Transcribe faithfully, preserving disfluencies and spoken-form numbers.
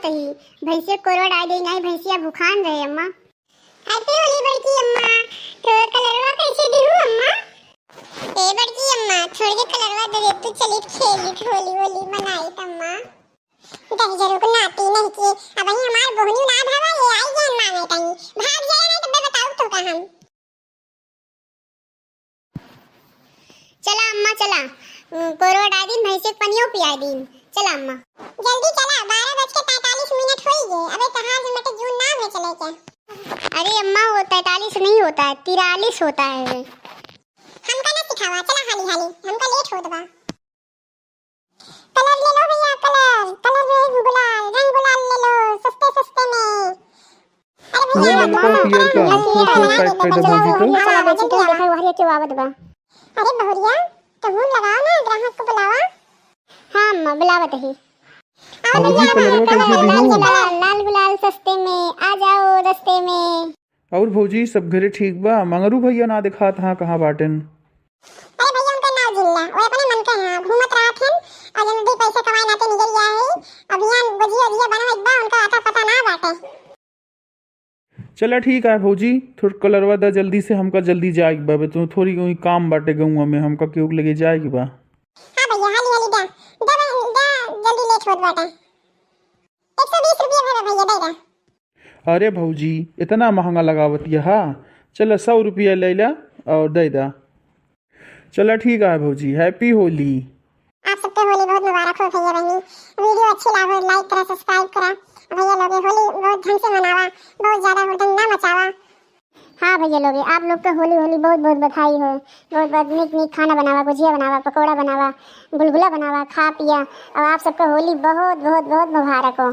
तही भैंसिया कोरवा डाल दे, नहीं भैंसिया भुखान रहे अम्मा। Happy होली बड़की अम्मा। तो कलरवा कैसे दिहू अम्मा? ए बड़की अम्मा, थोड़ी देर कलरवा दे दे, तू चली खेली, होली होली मनाई अम्मा। दहिजरू को नाती नहीं की, अब ही हमार बोहनी ना धावा, ये आई जान मांगे तनी। भाग जाए नहीं तो मैं बताऊ तो का हम। चला अम्मा चला, कोरवा डाल दीन, भैंसे के पनियो पिया दीन। चला अम्मा। जल्दी चला, बारह बज के पैंतालीस मिनट होई गए, अबे तहार से मटे जून ना हुए चले के। अरे अम्मा, वो तैंतालीस नहीं होता है, तिरालीस होता है। हमका ना सिखावा, चला हाली हाली, हमका लेट होत बा। कलर ले लो भैया, कलर, कलर में गुलाल, रंग गुलाल ले लो, सस्ते सस्ते में। अरे भैया, लाल का, पियर का, कौन सा पैक कर दे भौजी तो? हाँ, भौजी, तू देखो, वहरिया क्यों आवत बा? अरे बहुरिया, तहूँ लगाओ ना, ग्राहक को बुलावा। हाँ अम्मा, बुलावत ही। भौजी, कलरवा कैसे दिहू? लाल, लाल गुलाल सस्ते में, आ जाओ रस्ते में। और भौजी, सब घरे ठीक बा? मंगरू भैया ना देखात हाँ, कहाँ बाटेन? अरे भैया, उनका नाव जिल्ला, वो अपने मन के हैं, घूमत रहत हैं, और जल्दी पैसे कमाए नाते निकल गया है। अब यहाँ गोजिया ओजिया बनवाई बा, उनका आता पता ना बाटे। चला ठीक है भौजी, थोड़ा कलरवा दा जल्दी से, हमका जल्दी जाए के बा, बे तो थोड़ी कोई काम बाटे गौवा में, हमका केहू के लगे जाए के बा। हाँ भैया, हाली हाली दा, दा, दा, जल्दी लेट होत बाटे। एक सौ बीस रुपया भरे भैया, दे दा। अरे भौजी, इतना महंगा लगावत यहा, चला सौ रुपया ले ला और दे दा। चला ठीक है भौजी, Happy होली। आप सबके होली बहुत मुबारक हो भैया बहनी। Video अच्छी लागो, like करा, subscribe करा। भैया लोगे होली बहुत ढंग से मनावा, बहुत ज्यादा हुड़दंग ना मचावा। हाँ भैया लोगे, आप लोग के होली, होली बहुत बहुत बधाई हो। बहुत बहुत नीक नीक खाना बनावा, गुजिया बनावा, पकौड़ा बनावा, गुलगुला बनावा, खा पिया। और आप सबके होली बहुत बहुत बहुत मुबारक हो।